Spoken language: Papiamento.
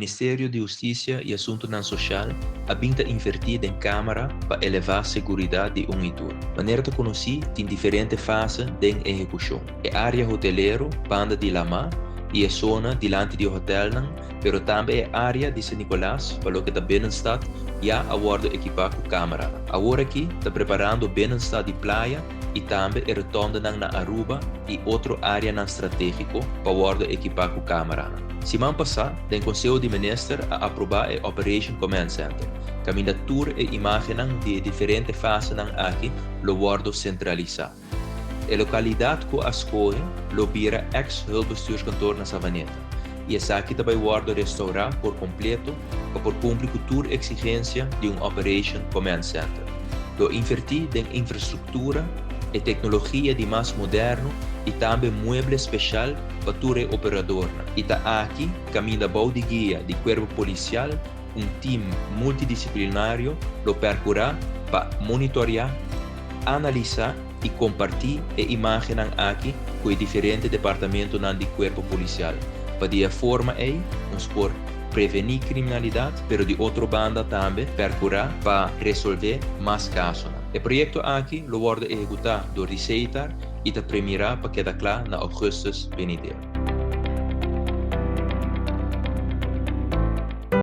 Ministerio di Husticia y Asuntonan Social a bin ta inverti den camara pa eleva seguridad di un y tur. Manera ta conoci, tin diferente fase den ehecucion. E area hotelero banda di lama y e zona dilanti di hotelnan, pero tambe e area di San Nicolas pa loke ta binnenstad ya a wordo ekipa cu camaranan. Awor aki ta preparando binnenstad di Playa y tambe e rotondenan na Aruba y otro areanan strategico pa wordo ekipa cu camaranan. Siman pasa, den Conseho di Minister a aproba e Operation Command Center, caminda tur e imagennan di e diferente fasenan aki lo wordo centralisa. E localidad cu a scohe lo bira ex Hulpbestuurskantoor na Savaneta y esaki ta bay wordo restaura por completo pa por cumpli cu tur exigencia di un Operation Command Center. Lo inverti den infrastructura, e tecnologia di mas moderno y tambe mueble special pa tur e operadornan. Y ta aki caminda bou di guia di Cuerpo Policial un team multidisciplinario lo percura pa monitorea, analisa y comparti e imagennan aki cu e diferente departamentonan di Cuerpo Policial pa di e forma ey nos por preveni criminalidad, pero di otro banda tambe percura pa resolve mas casonan. E proyecto aki lo wordo ehecuta door di SETAR y ta premira pa keda cla na augustus benidero.